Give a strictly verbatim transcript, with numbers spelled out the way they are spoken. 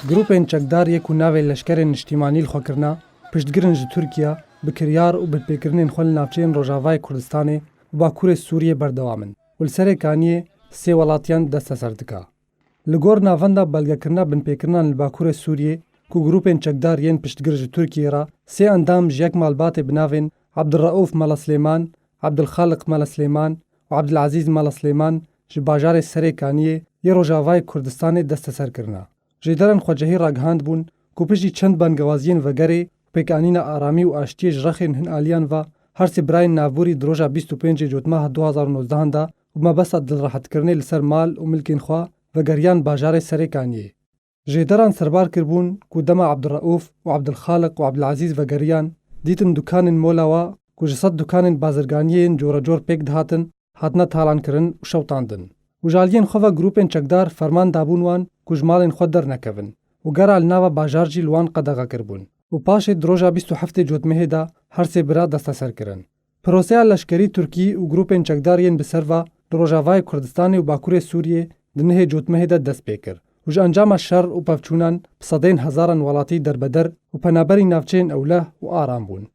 Grûpên çekdar yê ku navê leşkerên niştîmanî li xwe kirina, piştgirin ji Tirkiye, bi kiryar û binpêkirinên xwe li navçeyên Rojavayê Kurdistanê û Bakurê Sûriyê berdewam in û li Serê Kaniyê sê welatiyan desteser dike. Li gor navenda belgekirina binpêkirinan li Bakurê Sûriyê ku grûpên çekdar yên piştgir ji Tirkiyê re sê endam ji yek malbatê bi navên Abdulrauf Mela Silêman, Abdulxaliq Mela Silêman û Abdulazîz Mela Silêman ji bajarê Serê Kaniyê yê Rojavayê Kurdistanê desteser kirine. Jêderan xwecihî ragihandibûn ku piştî çend bangewaziyên vegerê û pêkanîna aramî û aştiyê ji rexên hin aliyan ve her sê birayên navborî di roja bîst û pêncê Cotmeha du hazar û nozdehan de û mebesta dilrehetkirinê li ser mal û milkên xwe vegeriyan bajarê Serê Kaniyê. Jêderan serbar kiribûn ku dema Abdulrauf û Abdulxaliq û Abdulazîz vegeriyan, dîtin dukanên mola wa ku ji sed dukanên bazirganiyê yên corecor pêk dihatin, hatine talankirin û şewtandin. Û ji aliyên xwe ve grûpên çekdar ferman dabûn wan ku ji malên xwe dernekevin û gera li nava bajar jî li wan qedexe kiribûn û paşê di roja bîst û heftê Cotmehê de her sê bira desteser kirin. Proseya leşkerî Tirkî û grûpên çekdar yên bi ser ve li Rojavayê Kurdistanê û Bakurê Sûriyê di nehê Cotmehê de dest pê kir û ji encama şer û pevçûnan bi sedên hezaran welatî derbeder û penaberî navçeyên ewleh û aram bûn.